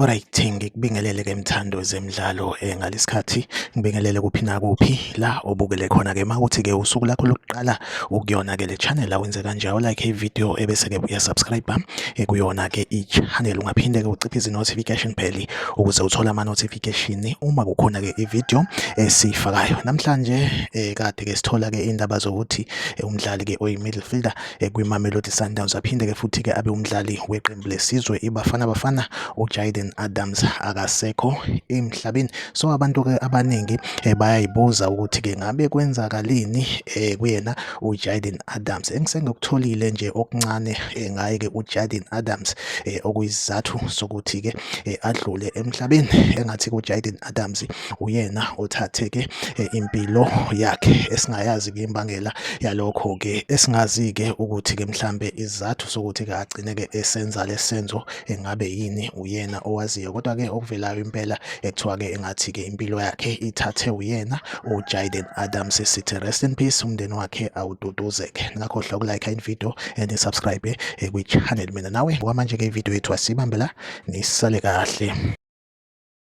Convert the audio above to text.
Alright, ngikubingelele ke mthando zemidlalo ngalesikhathi ngibingelele kuphi nakuphi la obukele khona ke mawuthi ke usuku lakho lokuqala ukuyona ke le channel awenze kanje awu like i-video ebese ke uya subscribe kuyona ke i-channel. Ungaphinde ke uciphe notification bell ukuze uthole ama notification uma kukhona ke i-video esiyifakayo. Namhlanje kade ke sithola ke indaba zokuthi umdlali ke oyi midfielder kwiMamelodi Sundowns aphinde ke futhi ke abe umdlali weqembu lesizwe iBafana Bafana uJayden Adams akasekho emhlabeni. So abantu ke abaningi bayayibuza ukuthi ke ngabe kwenzakaleni kuyena uJayden Adams. Engisengikutholile nje okuncane ngaye ke uJayden Adams, okuyisizathu sokuthi ke adlule emhlabeni, engathi kuJayden Adams uyena othathe ke impilo yakhe, esingayazi ke imbangela yalokho ke, esingazi ke ukuthi ke mhlambe isizathu sokuthi ke agcine ke esenza lesenzo engabe yini, uyena owaziyo. Kodwa ke okuvelayo impela ekuthiwa ke engathi ke impilo yakhe ithathe uyena uJayden Adams. Sithi rest in peace, umndeni wakhe awududuzeke. Ningakhohlwa ukulike i-video and subscribe kwi-channel. Mina nawe kwamanje ke i-video yethu asibambe la, nisale kahle.